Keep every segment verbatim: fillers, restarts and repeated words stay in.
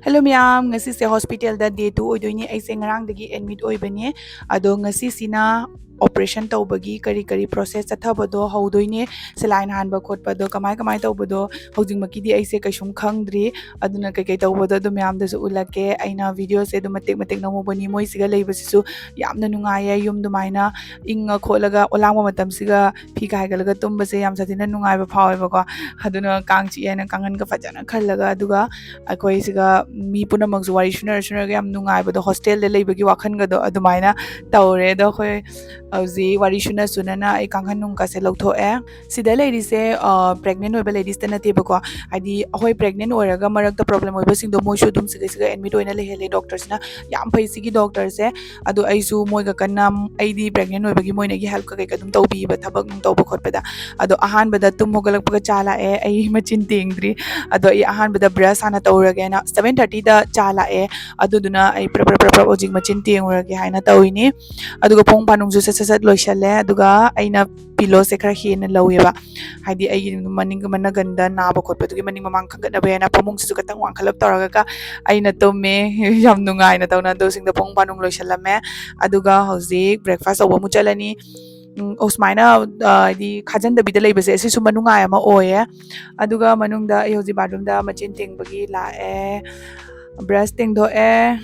Hello ꯃꯌꯥꯝ, ꯉꯁꯤꯁꯦ ꯍꯣꯁꯄꯤꯇꯥꯜꯗ ꯗꯦ ꯇꯨ ꯑꯣꯏꯗꯣꯏꯅꯦ꯫ ꯑꯩꯁꯦ ꯉꯔꯥꯡꯗꯒꯤ ꯑꯦꯗꯃꯤꯠ ꯑꯣꯏꯕꯅꯦ꯫ ꯑꯗꯣ ꯉꯁꯤꯁꯤꯅ ꯑꯣꯄꯔꯦꯁꯟ ꯇꯧꯕꯒꯤ ꯀꯔꯤ ꯀꯔꯤ ꯄ꯭ꯔꯣꯁꯦꯁ ꯆꯠꯊꯕꯗꯣ ꯍꯧꯗꯣꯏꯅꯦ꯫ ꯁꯦꯂꯥꯏꯟ ꯍꯥꯟꯕ ꯈꯣꯠꯄꯗꯣ ꯀꯃꯥꯏ ꯀꯃꯥꯏ ꯇꯧꯕꯗꯣ ꯍꯧꯖꯤꯛꯃꯛꯀꯤꯗꯤ ꯑꯩꯁꯦ ꯀꯩꯁꯨꯝ ꯈꯪꯗ꯭ꯔꯤ꯫ ꯑꯗꯨꯅ ꯀꯩꯀꯩ ꯇꯧꯕꯗꯣ ꯑꯗꯨ ꯃꯌꯥꯝꯗꯁꯨ ꯎꯠꯂꯛꯀꯦ꯫ ꯑꯩꯅ ꯚꯤꯗꯤꯑꯣꯁꯦ ꯑꯗꯨꯝ ꯃꯇꯦꯛ ꯃꯇꯦꯛ ꯅꯝꯍꯧꯕꯅꯤ꯫ ꯃꯣꯏꯁꯤꯒ ꯂꯩꯕꯁꯤꯁꯨ ꯌꯥꯝꯅ ꯅꯨꯡꯉꯥꯏꯌꯦ꯫ ꯌꯨꯝ ꯑꯗꯨꯃꯥꯏꯅ ꯏꯪꯉ ꯈꯣꯠꯂꯒ ꯑꯣꯂꯥꯡꯕ ꯃꯇꯝꯁꯤꯒ ꯐꯤꯒ ꯍꯥꯏꯒꯠꯂꯒ ꯇꯨꯝꯕꯁꯦ ꯌꯥꯝ ꯁꯥꯊꯤꯅ ꯅꯨꯡꯉꯥꯏꯕ ꯐꯥꯎꯋꯦꯕꯀꯣ꯫ ꯑꯗꯨꯅ ꯀꯥꯡ ꯆꯤꯛꯑꯦꯅ ꯀꯥꯡꯈꯟꯒ ꯐꯖꯅ ꯈꯜꯂꯒ, ꯑꯗꯨꯒ ꯑꯩꯈꯣꯏꯁꯤꯒ ꯃꯤ ꯄꯨꯝꯅꯃꯛꯁꯨ ꯋꯥꯔꯤ ꯁꯨꯅꯔ ꯁꯨꯅꯔꯒ ꯌꯥꯝ ꯅꯨꯡꯉꯥꯏꯕꯗꯣ, ꯍꯣꯁꯇꯦꯜꯗ ꯂꯩꯕꯒꯤ ꯋꯥꯈꯜꯒꯗꯣ ꯑꯗꯨꯃꯥꯏꯅ ꯇꯧꯔꯦ꯫ ꯑꯗꯣ ꯑꯩꯈꯣꯏ ꯍꯧꯖꯤꯛ ꯋꯥꯔꯤ ꯁꯨꯅ ꯁꯨꯅꯅ ꯑꯩ ꯀꯥꯡꯈꯟ ꯅꯨꯡꯀꯥꯁꯦ ꯂꯧꯊꯣꯛꯑꯦ꯫ ꯁꯤꯗ ꯂꯩꯔꯤꯁꯦ ꯄ꯭ꯔꯦꯒꯅꯦꯟ ꯑꯣꯏꯕ ꯂꯦꯗꯤꯁꯇ ꯅꯠꯇꯦꯕꯀꯣ꯫ ꯍꯥꯏꯗꯤ ꯑꯩꯈꯣꯏ ꯄ꯭ꯔꯦꯒꯅꯦꯟ ꯑꯣꯏꯔꯒ ꯃꯔꯛꯇ ꯄ꯭ꯔꯣꯕ꯭ꯂꯦꯝ ꯑꯣꯏꯕꯁꯤꯡꯗꯣ ꯃꯣꯏꯁꯨ ꯑꯗꯨꯝ ꯁꯤꯒ ꯁꯤꯒ ꯑꯦꯗꯃꯤꯠ ꯑꯣꯏꯅ ꯂꯩꯍꯜꯂꯦ ꯗꯣꯛꯇꯔꯁꯤꯅ꯫ ꯌꯥꯝ ꯐꯩ ꯁꯤꯒꯤ ꯗꯣꯛꯇꯔꯁꯦ꯫ ꯑꯗꯣ ꯑꯩꯁꯨ ꯃꯣꯏꯒ ꯀꯟꯅ, ꯑꯩꯗꯤ ꯄ꯭ꯔꯦꯒꯅꯦꯟ ꯑꯣꯏꯕꯒꯤ ꯃꯣꯏꯅ ꯑꯩꯒꯤ ꯍꯦꯜꯞ ꯀꯩꯀꯩ ꯑꯗꯨꯝ ꯇꯧꯕꯤꯕ, ꯊꯕꯛ ꯅꯨꯡ ꯇꯧꯕ ꯈꯣꯠꯄꯗ꯫ ꯑꯗꯣ ꯑꯍꯥꯟꯕꯗ ꯇꯨꯝ ꯍꯧꯒꯠꯂꯛꯄꯒ ꯆꯥ ꯂꯥꯛꯑꯦ꯫ ꯑꯩ ꯃꯆꯤꯟ ꯇꯦꯡꯗ꯭ꯔꯤ꯫ ꯑꯗꯣ ꯑꯩ ꯑꯍꯥꯟꯕꯗ ꯕ꯭ꯔꯁ ꯍꯥꯟꯅ ꯇꯧꯔꯒꯦꯅ, ꯁꯚꯦꯟ ꯊꯥꯔꯇꯤꯗ ꯆꯥ ꯂꯥꯛꯑꯦ꯫ ꯑꯗꯨꯗꯨꯅ ꯑꯩ ꯄ꯭ꯔꯞ ꯄ꯭ꯔꯞ ꯄ꯭ꯔꯞ ꯄ꯭ꯔꯞ ꯍꯧꯖꯤꯛ ꯃꯆꯤꯟ ꯇꯦꯡꯉꯨꯔꯒꯦ ꯍꯥꯏꯅ ꯇꯧꯔꯤꯅꯤ꯫ ꯑꯗꯨꯒ ꯐꯃꯨꯡ ꯐꯥꯅꯨꯡꯁꯨ ꯁꯠ ꯁꯠ ꯁꯠ ꯂꯣꯏꯁꯜꯂꯦ꯫ ꯑꯗꯨꯒ ꯑꯩꯅ ꯄꯤꯂꯣꯁꯦ ꯈꯔ ꯍꯦꯟꯅ ꯂꯧꯋꯦꯕ, ꯍꯥꯏꯗꯤ ꯑꯩꯒꯤ ꯃꯅꯤꯡ ꯃꯅꯒꯟꯗ ꯅꯥꯕ ꯈꯣꯠꯄꯗꯨꯒꯤ ꯃꯅꯤꯡ ꯃꯃꯥꯡ ꯈꯟꯒꯠꯅꯕ ꯍꯥꯏꯅ ꯐꯃꯨꯡꯁꯤꯁꯨ ꯈꯤꯇꯪ ꯋꯥꯡꯈꯠꯂꯞ ꯇꯧꯔꯒ ꯑꯩꯅ ꯇꯨꯝꯃꯦ꯫ ꯌꯥꯝ ꯅꯨꯡꯉꯥꯏꯅ ꯇꯧꯅ ꯑꯗꯨꯁꯤꯡꯗ ꯐꯃꯨꯡ ꯐꯥꯅꯨꯡ ꯂꯣꯏꯁꯜꯂꯝꯃꯦ꯫ ꯑꯗꯨꯒ ꯍꯧꯖꯤꯛ ꯕ꯭ꯔꯦꯛꯐꯥꯁ ꯇꯧꯕ ꯑꯃꯨꯛ ꯆꯠꯂꯅꯤ꯫ ꯎꯝ, ꯑꯣ, ꯁꯨꯃꯥꯏꯅ, ꯑ, ꯍꯥꯏꯗꯤ ꯈꯥꯖꯟꯗꯕꯤꯗ ꯂꯩꯕꯁꯦ ꯁꯤꯁꯨ ꯃꯅꯨꯡꯉꯥꯏ ꯑꯃ ꯑꯣꯏꯌꯦ꯫ ꯑꯗꯨꯒ ꯃꯅꯨꯡꯗ ꯑꯩ ꯍꯧꯖꯤꯛ ꯕꯥꯠꯔꯨꯝꯗ ꯃꯆꯤꯟ ꯇꯦꯡꯕꯒꯤ ꯂꯥꯛꯑꯦ, ꯕ꯭ꯔꯁ ꯇꯦꯡꯊꯣꯛꯑꯦ꯫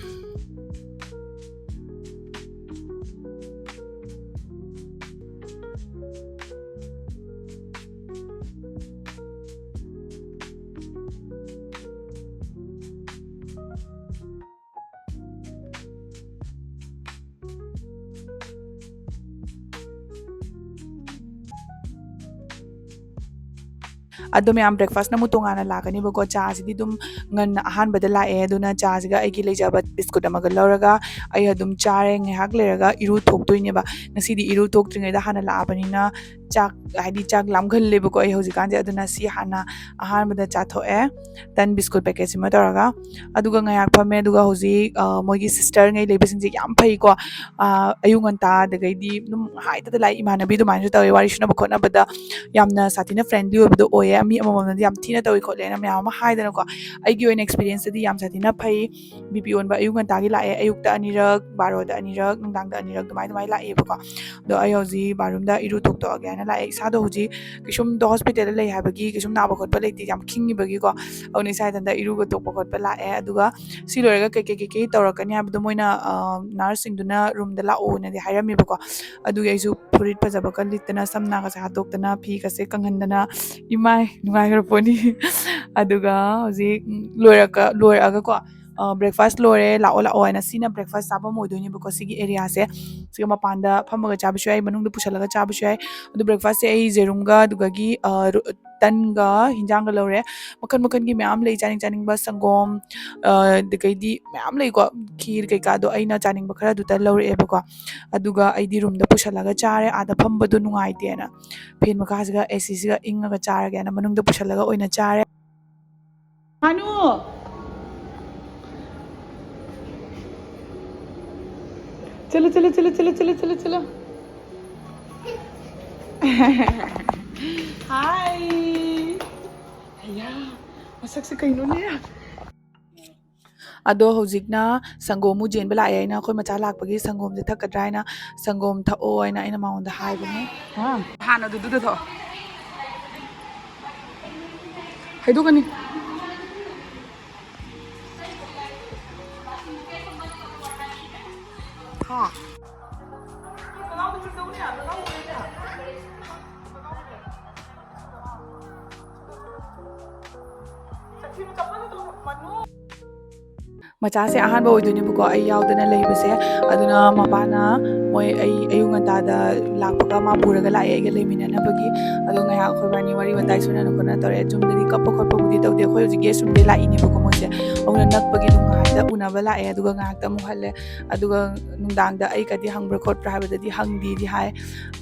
ꯑꯗꯣ ꯃꯌꯥꯝ, ꯕ꯭ꯔꯦꯛꯐꯥꯁꯅ ꯑꯃꯨꯛ ꯇꯣꯉꯥꯟꯅ ꯂꯥꯛꯀꯅꯤꯕꯀꯣ꯫ ꯆꯥꯁꯤꯗꯤ ꯑꯗꯨꯝ ꯉꯟꯅ ꯑꯍꯥꯟꯕꯗ ꯂꯥꯛꯑꯦ, ꯑꯗꯨꯅ ꯆꯥꯁꯤꯒ ꯑꯩꯒꯤ ꯂꯩꯖꯕ ꯕꯤꯁꯀꯨꯠ ꯑꯃꯒ ꯂꯧꯔꯒ ꯑꯩ ꯑꯗꯨꯝ ꯆꯥꯔꯦ꯫ ꯉꯥꯏꯍꯥꯛ ꯂꯩꯔꯒ ꯏꯔꯨ ꯊꯣꯛꯇꯣꯏꯅꯦꯕ꯫ ꯉꯁꯤꯗꯤ ꯏꯔꯨ ꯊꯣꯛꯇ꯭ꯔꯤꯉꯩꯗ ꯍꯥꯟꯅ ꯂꯥꯛꯑꯕꯅꯤꯅ ꯆꯥꯛ, ꯍꯥꯏꯗꯤ ꯆꯥꯛ ꯂꯥꯝꯒꯜꯂꯦꯕꯀꯣ ꯑꯩ ꯍꯧꯖꯤꯛꯀꯥꯟꯁꯦ꯫ ꯑꯗꯨꯅ ꯁꯤ ꯍꯥꯟꯅ ꯑꯍꯥꯟꯕꯗ ꯆꯥꯊꯣꯛꯑꯦ, ꯇꯟ ꯕꯤꯁꯀꯨꯠ ꯄꯦꯀꯦꯠ ꯁꯤꯃ ꯇꯧꯔꯒ꯫ ꯑꯗꯨꯒ ꯉꯥꯏꯍꯥꯛ ꯐꯝꯃꯦ, ꯑꯗꯨꯒ ꯍꯧꯖꯤꯛ, ꯑ, ꯃꯣꯏꯒꯤ ꯁꯤꯁꯇꯔꯉꯩ ꯂꯩꯕꯁꯤꯡꯁꯦ ꯌꯥꯝ ꯐꯩꯀꯣ꯫ ꯑ, ꯑꯌꯨꯛ ꯉꯟꯇꯥ, ꯑꯗꯒꯤꯗꯤ ꯑꯗꯨꯝ ꯍꯥꯏꯗꯗ ꯂꯥꯛꯑꯦ, ꯏꯃꯥꯟꯅꯕꯤ ꯑꯗꯨꯃꯥꯏꯅꯁꯨ ꯇꯧꯋꯦ, ꯋꯥꯔꯤ ꯁꯨꯅꯕ ꯈꯣꯠꯅꯕꯗ ꯌꯥꯝꯅ ꯁꯥꯊꯤꯅ ꯐ꯭ꯔꯦꯟꯂꯤ ꯑꯣꯏꯕꯗꯣ ꯑꯣꯏꯌꯦ꯫ ꯃꯤ ꯑꯃꯃꯝꯅꯗꯤ ꯌꯥꯝ ꯊꯤꯅ ꯇꯧꯏ ꯈꯣꯠꯂꯦꯅ ꯃꯌꯥꯝ ꯑꯃ ꯍꯥꯏꯗꯅꯀꯣ꯫ ꯑꯩꯒꯤ ꯑꯣꯏꯅ ꯑꯦꯛꯁꯄꯤꯔꯤꯌꯦꯟꯁꯇꯗꯤ ꯌꯥꯝ ꯁꯥꯊꯤꯅ ꯐꯩ꯫ ꯕꯤ ꯄꯤ ꯑꯣꯟꯕ ꯑꯌꯨꯛ ꯉꯟꯇꯥꯒꯤ ꯂꯥꯛꯑꯦ, ꯑꯌꯨꯛꯇ ꯑꯅꯤꯔꯛ, ꯕꯥꯔꯣꯗ ꯑꯅꯤꯔꯛ, ꯅꯨꯡꯗꯥꯡꯗ ꯑꯅꯤꯔꯛ, ꯑꯗꯨꯃꯥꯏ ꯑꯗꯨꯃꯥꯏꯅ ꯂꯥꯛꯑꯦꯕꯀꯣ꯫ ꯑꯗꯣ ꯑꯩ ꯍꯧꯖꯤꯛ ꯕꯥꯠꯔꯨꯝꯗ ꯏꯔꯨ ꯊꯣꯛꯇꯣꯛꯑꯒꯦ ꯍꯥꯏꯅ ꯂꯥꯛꯑꯦ꯫ ꯏꯁꯥꯗꯣ ꯍꯧꯖꯤꯛ ꯀꯩꯁꯨꯝꯗꯣ ꯍꯣꯁꯄꯤꯇꯥꯜꯗ ꯂꯩ ꯍꯥꯏꯕꯒꯤ ꯀꯩꯁꯨꯝ ꯅꯥꯕ ꯈꯣꯠꯄ ꯂꯩꯇꯦ, ꯌꯥꯝ ꯈꯤꯡꯉꯤꯕꯒꯤꯀꯣ꯫ ꯑꯗꯨꯅ ꯏꯁꯥ ꯏꯊꯟꯇ ꯏꯔꯨꯒ ꯊꯣꯛꯄ ꯈꯣꯠꯄ ꯂꯥꯛꯑꯦ꯫ ꯑꯗꯨꯒ ꯁꯤ ꯂꯣꯏꯔꯒ ꯀꯩꯀꯩ ꯀꯩꯀꯩ ꯇꯧꯔꯛꯀꯅꯤ ꯍꯥꯏꯕꯗꯣ ꯃꯣꯏꯅ, ꯑ, ꯅꯔꯁꯁꯤꯡꯗꯨꯅ ꯔꯨꯝꯗ ꯂꯥꯛꯑꯣꯅꯗꯤ ꯍꯥꯏꯔꯝꯃꯦꯕꯀꯣ꯫ ꯑꯗꯨꯒꯤ ꯑꯩꯁꯨ ꯐꯨꯔꯤꯠ ꯐꯖꯕꯒ ꯂꯤꯠꯇꯅ, ꯁꯝ ꯅꯥꯒꯁꯦ ꯍꯥꯠꯇꯣꯛꯇꯅ, ꯐꯤꯒꯁꯦ ꯀꯪꯍꯟꯗꯅ, ꯏꯃꯥꯏ, ꯅꯨꯡꯉꯥꯏꯈ꯭ꯔ ꯄꯣꯠꯅꯤ꯫ ꯑꯗꯨꯒ ꯍꯧꯖꯤꯛ, ꯎꯝ, ꯂꯣꯏꯔꯛꯀ-, ꯂꯣꯏꯔꯛꯑꯒꯀꯣ, ꯑ, breakfast ꯂꯣꯏꯔꯦ, ꯂꯥꯛꯑꯣ, ꯂꯥꯛꯑꯣ ꯍꯥꯏꯅ꯫ ꯁꯤꯅ breakfast ꯆꯥꯐꯝ ꯑꯣꯏꯗꯣꯏꯅꯦꯕꯀꯣ, ꯁꯤꯒꯤ areaꯁꯦ꯫ ꯁꯤꯒ ꯃꯄꯥꯟꯗ ꯐꯝꯃꯒ ꯆꯥꯕꯁꯨ ꯌꯥꯏ, ꯃꯅꯨꯡꯗ ꯄꯨꯁꯜꯂꯒ ꯆꯥꯕꯁꯨ ꯌꯥꯏ꯫ ꯑꯗꯨ breakfastꯁꯦ ꯑꯩ ꯖꯦꯔꯨꯝꯒ ꯑꯗꯨꯗꯒꯤ, ꯑ, ꯔꯨ-, ꯇꯟꯒ ꯍꯤꯟꯖꯥꯡꯒ ꯂꯧꯔꯦ꯫ ꯃꯈꯟ ꯃꯈꯟꯒꯤ ꯃꯌꯥꯝ ꯂꯩ, ꯆꯥꯅꯤꯡ ꯆꯥꯅꯤꯡꯕ, ꯁꯪꯒꯣꯝ, ꯑ, ꯑꯗꯒꯤꯗꯤ ꯃꯌꯥꯝ ꯂꯩꯀꯣ, ꯈꯤꯔ ꯀꯩꯀꯥꯗꯣ ꯑꯩꯅ ꯆꯥꯅꯤꯡꯕ ꯈꯔ ꯑꯗꯨꯗ ꯂꯧꯔꯛꯑꯦꯕꯀꯣ꯫ ꯑꯗꯨꯒ ꯑꯩꯗꯤ ꯔꯨꯝꯗ ꯄꯨꯁꯜꯂꯒ ꯆꯥꯔꯦ, ꯑꯥꯗ ꯐꯝꯕꯗꯣ ꯅꯨꯡꯉꯥꯏꯇꯦꯅ꯫ ꯐꯦꯟ ꯃꯈꯥꯁꯤꯒ ꯑꯦ ꯁꯤꯁꯤꯒ ꯏꯪꯉꯒ ꯆꯥꯔꯒꯦꯅ ꯃꯅꯨꯡꯗ ꯄꯨꯁꯜꯂꯒ ꯑꯣꯏꯅ ꯆꯥꯔꯦ꯫ ꯃꯥꯅꯨ! ꯆꯠꯂꯨ, ꯆꯠꯂꯨ, ꯆꯠꯂꯨ, ꯆꯠꯂꯨ, ꯆꯠꯂꯨ, ꯆꯠꯂꯨ, ꯆꯠꯂꯨ꯫ ꯍꯥꯏ! ꯑꯌꯥ, ꯃꯁꯛꯁꯦ ꯀꯩꯅꯣꯅꯦ? ꯑꯗꯣ ꯍꯧꯖꯤꯛꯅ ꯁꯪꯒꯣꯝ ꯑꯃꯨꯛ ꯆꯦꯟꯕ ꯂꯥꯛꯑꯦ꯫ ꯑꯩꯅ ꯑꯩꯈꯣꯏ ꯃꯆꯥ ꯂꯥꯛꯄꯒꯤ ꯁꯪꯒꯣꯝꯁꯦ ꯊꯛꯀꯗ꯭ꯔꯥ ꯍꯥꯏꯅ, ꯁꯪꯒꯣꯝ ꯊꯛꯑꯣ ꯍꯥꯏꯅ ꯑꯩꯅ ꯃꯉꯣꯟꯗ ꯍꯥꯏꯕꯅꯦ꯫ ꯍꯥ? ꯍꯥꯟꯅ ꯑꯗꯨꯗꯨꯗ ꯊꯛꯑꯣ꯫ ꯍꯩꯗꯣꯛꯀꯅꯤ꯫ ꯍꯥ? ꯃꯆꯥꯁꯦ ꯑꯍꯥꯟꯕ ꯑꯣꯏꯗꯣꯏꯅꯦꯕꯀꯣ ꯑꯩ ꯌꯥꯎꯗꯅ ꯂꯩꯕꯁꯦ꯫ ꯑꯗꯨꯅ ꯃꯄꯥꯅ ꯃꯣꯏ ꯑꯩ ꯑꯌꯨꯛ ꯉꯟꯇꯥꯗ ꯂꯥꯛꯄꯒ ꯃꯥ ꯄꯨꯔꯒ ꯂꯥꯛꯑꯦ ꯑꯩꯒ ꯂꯩꯃꯤꯟꯅꯅꯕꯒꯤ꯫ ꯑꯗꯣ ꯉꯥꯏꯍꯥꯛ ꯑꯩꯈꯣꯏꯕꯥꯅꯤ ꯋꯥꯔꯤ ꯋꯥꯇꯥꯏ ꯁꯥꯟꯅꯗꯅ ꯈꯣꯠꯅ ꯇꯧꯔꯦ꯫ ꯌꯨꯝꯗꯗꯤ ꯀꯞꯄ ꯈꯣꯠꯄꯕꯨꯗꯤ ꯇꯧꯗꯦ, ꯑꯩꯈꯣꯏ ꯍꯧꯖꯤꯛ ꯒꯦꯁ ꯔꯨꯝꯗꯩ ꯂꯥꯛꯏꯅꯦꯕꯀꯣ ꯃꯣꯏꯁꯦ꯫ ꯑꯗꯨꯅ ꯅꯛꯄꯒꯤ ꯑꯗꯨꯝ ꯉꯥꯏꯍꯥꯛꯇ ꯎꯅꯕ ꯂꯥꯛꯑꯦ, ꯑꯗꯨꯒ ꯉꯥꯏꯍꯥꯛꯇ ꯑꯃꯨꯛ ꯍꯜꯂꯦ꯫ ꯑꯗꯨꯒ ꯅꯨꯡꯗꯥꯡꯗ ꯑꯩ ꯀꯗꯤ ꯍꯪꯕ꯭ꯔꯥ ꯈꯣꯠꯄ꯭ꯔꯥ ꯍꯥꯏꯕꯗꯗꯤ ꯍꯪꯗꯦꯗꯤ ꯍꯥꯏ꯫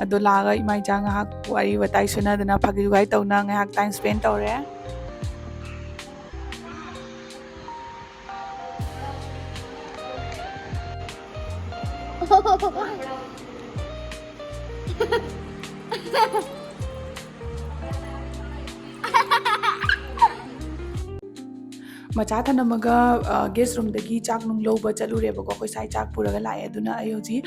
ꯑꯗꯣ ꯂꯥꯛꯑꯒ ꯏꯃꯥ ꯏꯆꯥ ꯉꯥꯏꯍꯥꯛ ꯋꯥꯔꯤ ꯋꯥꯇꯥꯏ ꯁꯥꯟꯅꯗꯅ ꯐꯥꯒꯤ ꯖꯨꯒꯥꯏ ꯇꯧꯅ ꯉꯥꯏꯍꯥꯛ ꯇꯥꯏꯝ ꯁ꯭ꯄꯦꯟ ꯇꯧꯔꯦ꯫ ꯃꯆꯥ ꯊꯅꯝꯃꯒ, ꯑ, ꯒꯦꯁ ꯔꯨꯝꯗꯒꯤ ꯆꯥꯛ ꯅꯨꯡ ꯂꯧꯕ ꯆꯠꯂꯨꯔꯦꯕꯀꯣ꯫ ꯑꯩꯈꯣꯏ ꯁꯥꯏ ꯆꯥꯛ ꯄꯨꯔꯒ ꯂꯥꯛꯑꯦ꯫ ꯑꯗꯨꯅ ꯑꯩ ꯍꯧꯖꯤꯛ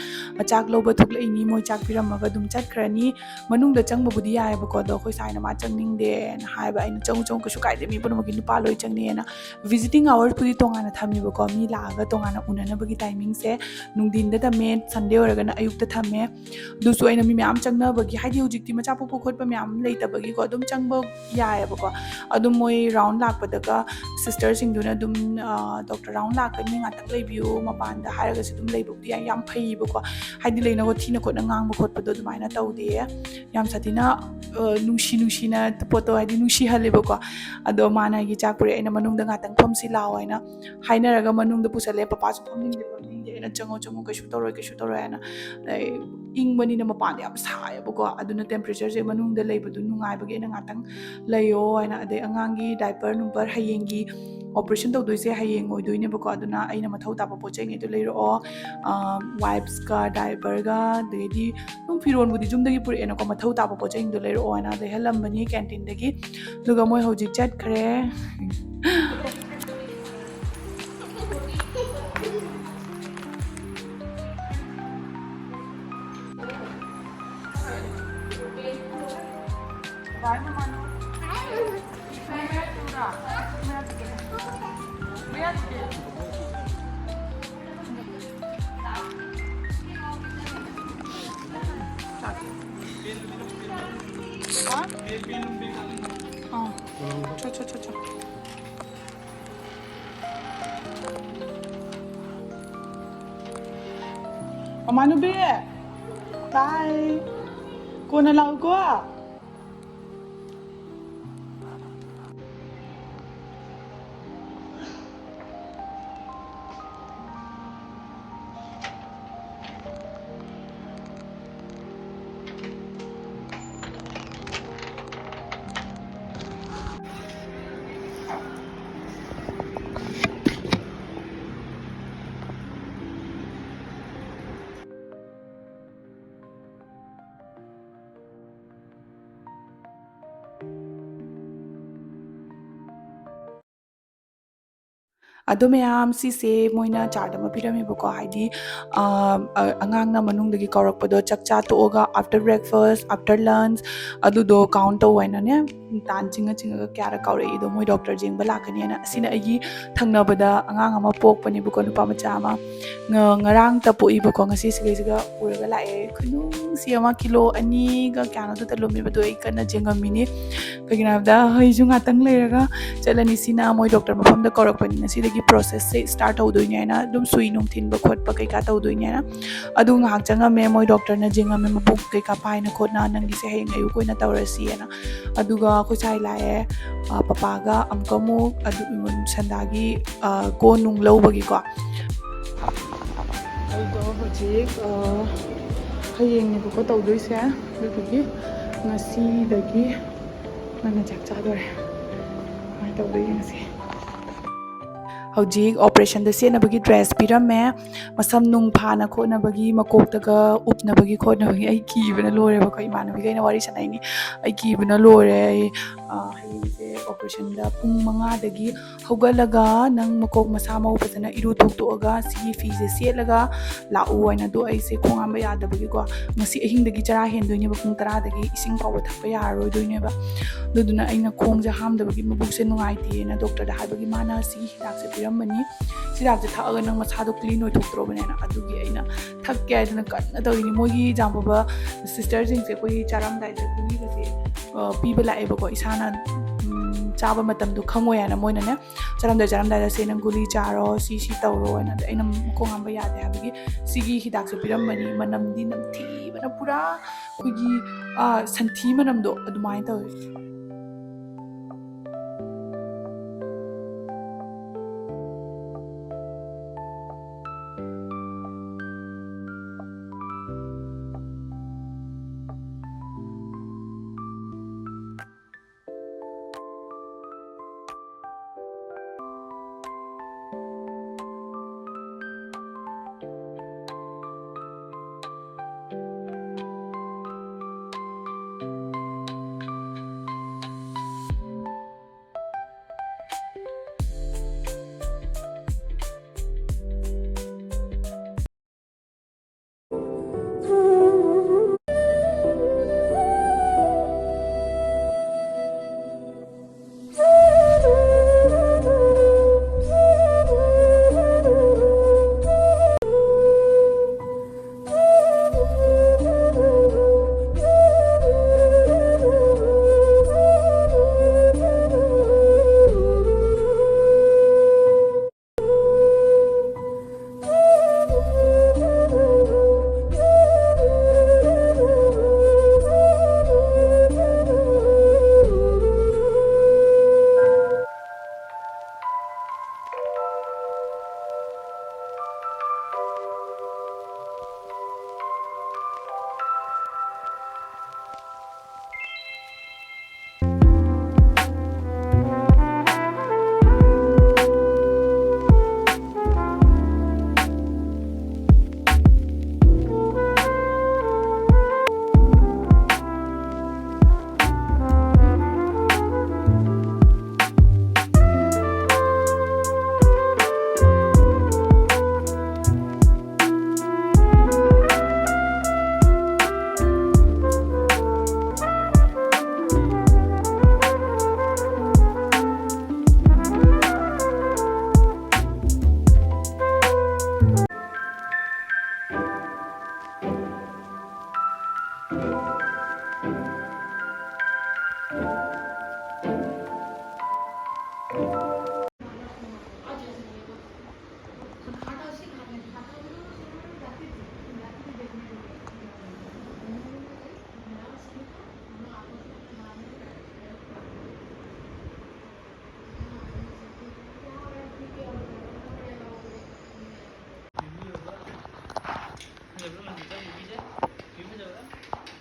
ꯆꯥꯛ ꯂꯧꯕ ꯊꯣꯛꯂꯛꯏꯅꯤ꯫ ꯃꯣꯏ ꯆꯥꯛ ꯄꯤꯔꯝꯃꯒ ꯑꯗꯨꯝ ꯆꯠꯈ꯭ꯔꯅꯤ꯫ ꯃꯅꯨꯡꯗ ꯆꯪꯕꯕꯨꯗꯤ ꯌꯥꯏꯑꯕꯀꯣ, ꯑꯗꯣ ꯑꯩꯈꯣꯏ ꯁꯥꯏꯅ ꯃꯥ ꯆꯪꯅꯤꯡꯗꯦꯅ ꯍꯥꯏꯕ꯫ ꯑꯩꯅ, "ꯆꯪꯉꯨ, ꯆꯪꯉꯨ, ꯀꯩꯁꯨ ꯀꯥꯏꯗꯦ, ꯃꯤ ꯄꯨꯝꯅꯃꯛꯀꯤ ꯅꯨꯄꯥ ꯂꯣꯏ ꯆꯪꯅꯤꯅ"꯫ ꯚꯤꯖꯤꯇꯤꯡ ꯑꯋꯥꯔꯁꯄꯨꯗꯤ ꯇꯣꯉꯥꯟꯅ ꯊꯝꯃꯦꯕꯀꯣ, ꯃꯤ ꯂꯥꯛꯑꯒ ꯇꯣꯉꯥꯟꯅ ꯎꯅꯅꯕꯒꯤ ꯇꯥꯏꯃꯤꯡꯁꯦ꯫ ꯅꯨꯡꯊꯤꯟꯗ ꯊꯝꯃꯦ, ꯁꯟꯗꯦ ꯑꯣꯏꯔꯒꯅ ꯑꯌꯨꯛꯇ ꯊꯝꯃꯦ꯫ ꯑꯗꯨꯁꯨ ꯑꯩꯅ ꯃꯤ ꯃꯌꯥꯝ ꯆꯪꯅꯕꯒꯤ, ꯍꯥꯏꯗꯤ ꯍꯧꯖꯤꯛꯇꯤ ꯃꯆꯥ ꯄꯣꯛꯄ ꯈꯣꯠꯄ ꯃꯌꯥꯝ ꯂꯩꯇꯕꯒꯤꯀꯣ, ꯑꯗꯨꯝ ꯆꯪꯕ ꯌꯥꯏꯑꯕꯀꯣ꯫ ꯑꯗꯨꯝ ꯃꯣꯏ ꯔꯥꯎꯟ ꯂꯥꯛꯄꯗꯒ ꯁꯤꯁꯇꯔꯁꯤꯡꯗꯨꯅ ꯑꯗꯨꯝ, "ꯗꯣꯛꯇꯔ ꯔꯥꯎꯟ ꯂꯥꯛꯀꯅꯤ, ꯉꯥꯛꯇꯪ ꯂꯩꯕꯤꯌꯨ ꯃꯄꯥꯟꯗ" ꯍꯥꯏꯔꯒꯁꯨ ꯑꯗꯨꯝ ꯂꯩꯕꯕꯨꯗꯤ ꯌꯥꯝ, ꯌꯥꯝ ꯐꯩꯌꯦꯕꯀꯣ꯫ ꯍꯥꯏꯗꯤ ꯂꯩꯅꯀꯣ ꯊꯤꯅ ꯈꯣꯠꯅ ꯉꯥꯡꯕ ꯈꯣꯠꯄꯗꯣ ꯑꯗꯨꯃꯥꯏꯅ ꯇꯧꯗꯦ꯫ ꯌꯥꯝ ꯁꯥꯊꯤꯅ, ꯑ, ꯅꯨꯡꯁꯤ ꯅꯨꯡꯁꯤꯅ ꯄꯣꯠꯇꯣ ꯍꯥꯏꯗꯤ ꯅꯨꯡꯁꯤꯍꯜꯂꯦꯕꯀꯣ꯫ ꯑꯗꯣ ꯃꯥꯅ ꯑꯩꯒꯤ ꯆꯥꯛ ꯄꯨꯔꯛꯑꯦ, "ꯑꯩꯅ ꯃꯅꯨꯡꯗ ꯉꯥꯛꯇꯪ ꯐꯝꯁꯤ ꯂꯥꯛꯑꯣ" ꯍꯥꯏꯅ ꯍꯥꯏꯅꯔꯒ ꯃꯅꯨꯡꯗ ꯄꯨꯁꯜꯂꯦ꯫ ꯄꯄꯥꯁꯨ ꯐꯝꯅꯤꯡꯗꯦ, ꯐꯝꯅꯤꯡꯗꯦ꯫ ꯑꯩꯅ, "ꯆꯪꯉꯣ, ꯆꯪꯉꯣ, ꯀꯩꯁꯨ ꯇꯧꯔꯣꯏ, ꯀꯩꯁꯨ ꯇꯧꯔꯣꯏ" ꯍꯥꯏꯅ꯫ ꯑꯩ ꯏꯪꯕꯅꯤꯅ ꯃꯄꯥꯟꯗ ꯌꯥꯝ ꯁꯥꯏꯌꯦꯕꯀꯣ, ꯑꯗꯨꯅ ꯇꯦꯝꯄꯔꯦꯆꯔꯁꯦ ꯃꯅꯨꯡꯗ ꯂꯩꯕꯗꯨ ꯅꯨꯡꯉꯥꯏꯕꯒꯤ ꯑꯩꯅ ꯉꯥꯛꯇꯪ ꯂꯩꯌꯣ ꯍꯥꯏꯅ꯫ ꯑꯗꯩ ꯑꯉꯥꯡꯒꯤ ꯗꯥꯏꯄꯔ ꯅꯨꯡꯄꯔ ꯍꯌꯦꯡꯒꯤ ꯑꯣꯄꯔꯦꯁꯟ ꯇꯧꯗꯣꯏꯁꯦ ꯍꯌꯦꯡ ꯑꯣꯏꯗꯣꯏꯅꯦꯕꯀꯣ, ꯑꯗꯨꯅ ꯑꯩꯅ ꯃꯊꯧ ꯇꯥꯕ ꯄꯣꯠ ꯆꯩꯉꯩꯗꯣ ꯂꯩꯔꯛꯑꯣ꯫ ꯋꯥꯏꯞꯁꯀ ꯗꯥꯏꯄꯔꯒ, ꯑꯗꯩꯗꯤ ꯑꯗꯨꯝ ꯐꯤꯔꯣꯟꯕꯨꯗꯤ ꯌꯨꯝꯗꯒꯤ ꯄꯨꯔꯛꯑꯦꯅꯀꯣ, ꯃꯊꯧ ꯇꯥꯕ ꯄꯣꯠ ꯆꯩꯁꯤꯡꯗꯣ ꯂꯩꯔꯛꯑꯣ ꯍꯥꯏꯅ ꯂꯩꯍꯜꯂꯝꯕꯅꯤ ꯀꯦꯟꯇꯤꯟꯗꯒꯤ꯫ ꯑꯗꯨꯒ ꯃꯣꯏ ꯍꯧꯖꯤꯛ ꯆꯠꯈ꯭ꯔꯦ꯫ ꯃꯥꯅꯨꯕꯤ, ꯇꯥꯏ꯫ ꯀꯣꯟꯅ ꯂꯥꯛꯎꯀꯣ꯫ ꯑꯗꯣ ꯃꯌꯥꯝ, ꯁꯤꯁꯦ ꯃꯣꯏꯅ ꯆꯥꯔꯠ ꯑꯃ ꯄꯤꯔꯝꯃꯦꯕꯀꯣ, ꯍꯥꯏꯗꯤ, ꯑ, ꯑ, ꯑꯉꯥꯡꯅ ꯃꯅꯨꯡꯗꯒꯤ ꯀꯧꯔꯛꯄꯗꯣ, ꯆꯥꯛ ꯆꯥ ꯇꯣꯛꯑꯒ, after breakfast, after lunch, ꯑꯗꯨꯗꯣ ꯀꯥꯎꯟ ꯇꯧ ꯍꯥꯏꯅꯅꯦ, ꯇꯥꯟ ꯆꯤꯡꯉ ꯆꯤꯡꯉꯒ ꯀꯌꯥꯔꯛ ꯀꯥꯎꯔꯛꯏꯗꯣ, ꯃꯣꯏ ꯗꯣꯛꯇꯔ ꯌꯦꯡꯕ ꯂꯥꯛꯀꯅꯤꯅ꯫ ꯑꯁꯤꯅ ꯑꯩꯒꯤ ꯊꯪꯅꯕꯗ ꯑꯉꯥꯡ ꯑꯃ ꯄꯣꯛꯄꯅꯦꯕꯀꯣ, ꯅꯨꯄꯥ ꯃꯆꯥ ꯑꯃ꯫ ꯉ-, ꯉꯔꯥꯡꯇ ꯄꯣꯛꯏꯕꯀꯣ, ꯉꯁꯤ ꯁꯤꯒꯩꯁꯤꯒ ꯄꯨꯔꯒ ꯂꯥꯛꯑꯦ꯫ ꯈꯨꯅꯨꯡꯁꯤ ꯑꯃ, ꯀꯤꯂꯣ ꯑꯅꯤꯒ ꯀꯌꯥꯅꯣꯗꯨꯗ ꯂꯨꯝꯃꯤꯕꯗꯣ ꯑꯩ ꯀꯟꯅ ꯌꯦꯡꯉꯝꯃꯤꯅꯤ꯫ ꯀꯩꯒꯤꯅꯣ ꯍꯥꯏꯕꯗ ꯑꯩꯁꯨ ꯉꯥꯛꯇꯪ ꯂꯩꯔꯒ ꯆꯠꯂꯅꯤ꯫ ꯁꯤꯅ ꯃꯣꯏ ꯗꯣꯛꯇꯔ ꯃꯐꯝꯗ ꯀꯧꯔꯛꯄꯅꯤꯅ ꯁꯤꯗꯒꯤ ꯄ꯭ꯔꯣꯁꯦꯁꯁꯦ ꯁ꯭ꯇꯥꯔꯠ ꯇꯧꯗꯣꯏꯅꯦ ꯍꯥꯏꯅ, ꯑꯗꯨꯝ ꯁꯨꯏ ꯅꯨꯡ ꯊꯤꯟꯕ ꯈꯣꯠꯄ ꯀꯩꯀꯥ ꯇꯧꯗꯣꯏꯅꯦ ꯍꯥꯏꯅ꯫ ꯑꯗꯨ ꯉꯥꯏꯍꯥꯛ ꯆꯪꯉꯝꯃꯦ, ꯃꯣꯏ ꯗꯣꯛꯇꯔꯅ ꯌꯦꯡꯉꯝꯃꯦ, "ꯃꯕꯨꯛ ꯀꯩꯀꯥ ꯄꯥꯏꯅ ꯈꯣꯠꯅ ꯅꯪꯒꯤꯁꯦ ꯍꯌꯦꯡ ꯑꯌꯨꯛ ꯑꯣꯏꯅ ꯇꯧꯔꯁꯤ" ꯍꯥꯏꯅ꯫ ꯑꯗꯨꯒ ꯑꯩꯈꯣꯏ ꯁ꯭ꯋꯥꯏ ꯂꯥꯛꯑꯦ, ꯑ, ꯄꯄꯥꯒ ꯑꯃꯨꯛꯀ ꯑꯃꯨꯛ ꯑꯗꯨ ꯁꯟꯗꯥꯒꯤ, ꯑ, ꯀꯣꯟ ꯅꯨꯡ ꯂꯧꯕꯒꯤꯀꯣ꯫ ꯑꯩꯗꯣ ꯍꯧꯖꯤꯛ, ꯑ, ꯍꯌꯦꯡꯅꯦꯕꯀꯣ ꯇꯧꯗꯣꯏꯁꯦ, ꯑꯗꯨꯗꯨꯒꯤ ꯉꯁꯤꯗꯒꯤ ꯉꯟꯅ ꯆꯥꯛ ꯆꯥꯗꯣꯔꯦ꯫ ꯀꯃꯥꯏꯅ ꯇꯧꯗꯣꯏꯅꯣ ꯉꯁꯤ? ꯍꯧꯖꯤꯛ ꯑꯣꯄꯔꯦꯁꯟꯗ ꯁꯦꯠꯅꯕꯒꯤ ꯗ꯭ꯔꯦꯁ ꯄꯤꯔꯝꯃꯦ꯫ ꯃꯁꯝ ꯅꯨꯡ ꯐꯥꯅ ꯈꯣꯠꯅꯕꯒꯤ, ꯃꯀꯣꯛꯇꯒ ꯎꯞꯅꯕꯒꯤ ꯈꯣꯠꯅꯕꯒꯤ꯫ ꯑꯩ ꯀꯤꯕꯅ ꯂꯣꯏꯔꯦꯕꯀꯣ, ꯏꯃꯥꯟꯅꯕꯤꯈꯩꯅ ꯋꯥꯔꯤ ꯁꯥꯟꯅꯩꯅꯤ꯫ ꯑꯩ ꯀꯤꯕꯅ ꯂꯣꯏꯔꯦ꯫ ꯑꯩ, ꯑ, ꯍꯌꯦꯡꯁꯦ ꯑꯣꯄꯔꯦꯁꯟꯗ ꯄꯨꯡ ꯃꯉꯥꯗꯒꯤ ꯍꯧꯒꯠꯂꯒ ꯅꯪ ꯃꯀꯣꯛ ꯃꯁꯥ ꯃꯎ ꯐꯖꯅ ꯏꯔꯨ ꯊꯣꯛꯇꯣꯛꯑꯒ ꯁꯤꯒꯤ ꯐꯤꯁꯦ ꯁꯦꯠꯂꯒ ꯂꯥꯛꯎ ꯍꯥꯏꯅ꯫ ꯑꯗꯣ ꯑꯩꯁꯦ ꯈꯣꯡ ꯍꯥꯝꯕ ꯌꯥꯗꯕꯒꯤꯀꯣ, ꯉꯁꯤ ꯑꯍꯤꯡꯗꯒꯤ ꯆꯔꯥ ꯍꯦꯟꯗꯣꯏꯅꯦꯕ, ꯄꯨꯡ ꯇꯔꯥꯗꯒꯤ ꯏꯁꯤꯡ ꯐꯥꯎꯕ ꯊꯛꯄ ꯌꯥꯔꯔꯣꯏꯗꯣꯏꯅꯦꯕ꯫ ꯑꯗꯨꯗꯨꯅ ꯑꯩꯅ ꯈꯣꯡꯁꯦ ꯍꯥꯝꯗꯕꯒꯤ ꯃꯕꯨꯛꯁꯦ ꯅꯨꯡꯉꯥꯏꯇꯦꯅ ꯗꯣꯛꯇꯔꯗ ꯍꯥꯏꯕꯒꯤ ꯃꯥꯅ ꯁꯤꯒꯤ ꯍꯤꯗꯥꯛꯁꯦ ꯄꯤꯔꯝꯕꯅꯤ꯫ ꯁꯤ ꯍꯤꯗꯥꯛꯁꯦ ꯊꯛꯑꯒ ꯅꯪ ꯃꯁꯥꯗꯣ ꯀ꯭ꯂꯤꯟ ꯑꯣꯏꯊꯣꯛꯇ꯭ꯔꯣꯕꯅꯦꯅ꯫ ꯑꯗꯨꯒꯤ ꯑꯩꯅ ꯊꯛꯀꯦ ꯍꯥꯏꯗꯅ ꯀꯟꯅ ꯇꯧꯔꯤꯅꯤ꯫ ꯃꯣꯏꯒꯤ ꯌꯥꯝꯕꯕ ꯁꯤꯁꯇꯔꯁꯤꯡꯁꯦ ꯑꯩꯈꯣꯏꯒꯤ ꯆꯥꯔꯝꯗꯥꯏꯗ ꯒꯨꯂꯤꯒꯁꯦ, ꯑ, ꯄꯤꯕ ꯂꯥꯛꯑꯦꯕꯀꯣ꯫ ꯏꯁꯥꯅ, ꯎꯝ, ꯆꯥꯕ ꯃꯇꯝꯗꯣ ꯈꯪꯉꯣꯏ ꯍꯥꯏꯅ ꯃꯣꯏꯅꯅꯦ, ꯆꯥꯔꯝꯗꯥꯏ ꯆꯥꯔꯝꯗꯥꯏꯗ "ꯁꯦ ꯅꯪ ꯒꯨꯂꯤ ꯆꯥꯔꯣ, ꯁꯤ ꯁꯤ ꯇꯧꯔꯣ" ꯍꯥꯏꯅ꯫ ꯑꯗ ꯑꯩꯅ ꯃꯈꯣꯡ ꯍꯥꯝꯕ ꯌꯥꯗꯦ ꯍꯥꯏꯕꯒꯤ ꯁꯤꯒꯤ ꯍꯤꯗꯥꯛꯁꯦ ꯄꯤꯔꯝꯕꯅꯤ꯫ ꯃꯅꯝꯗꯤ ꯅꯝꯊꯤꯕꯅ ꯄꯨꯔꯥ ꯑꯩꯈꯣꯏꯒꯤ, ꯑ, ꯁꯟꯊꯤ ꯃꯅꯝꯗꯣ ꯑꯗꯨꯃꯥꯏꯅ ꯇꯧꯋꯦ꯫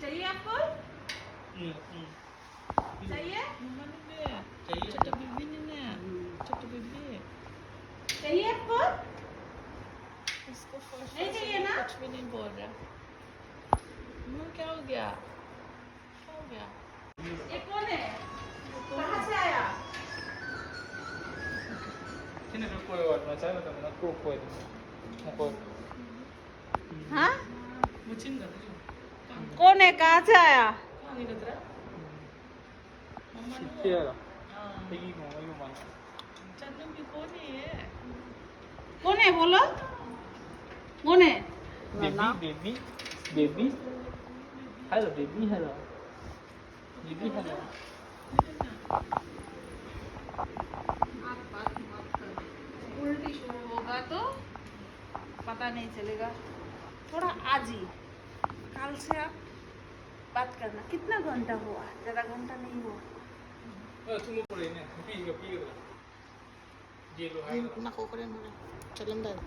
चाहिए आपको? चाहिए? चाहिए? ছোট বেবি নিনে। ছোট বেবি। चाहिए आपको? इसको फर्स्ट नहीं चाहिए ना? कुछ भी नहीं बोल रहा। मम्मा, क्या हो गया? क्या हो गया? ये कौन है? कहाँ से आया? Tiene que coger, ¿no? ¿Sabes? No, no, no, no, no, no. हाँ? कौन है? कहाँ से आया? कौन है बोलो? कौन है? Baby, baby, baby. Hello, baby, hello. Baby, hello. उल्टी शुरू होगा तो पता नहीं चलेगा। थोड़ा आज ही, कल से आप बात करना। कितना घंटा हुआ? ज़्यादा घंटा नहीं हुआ। Nako ko rin mo rin. Salam dahil.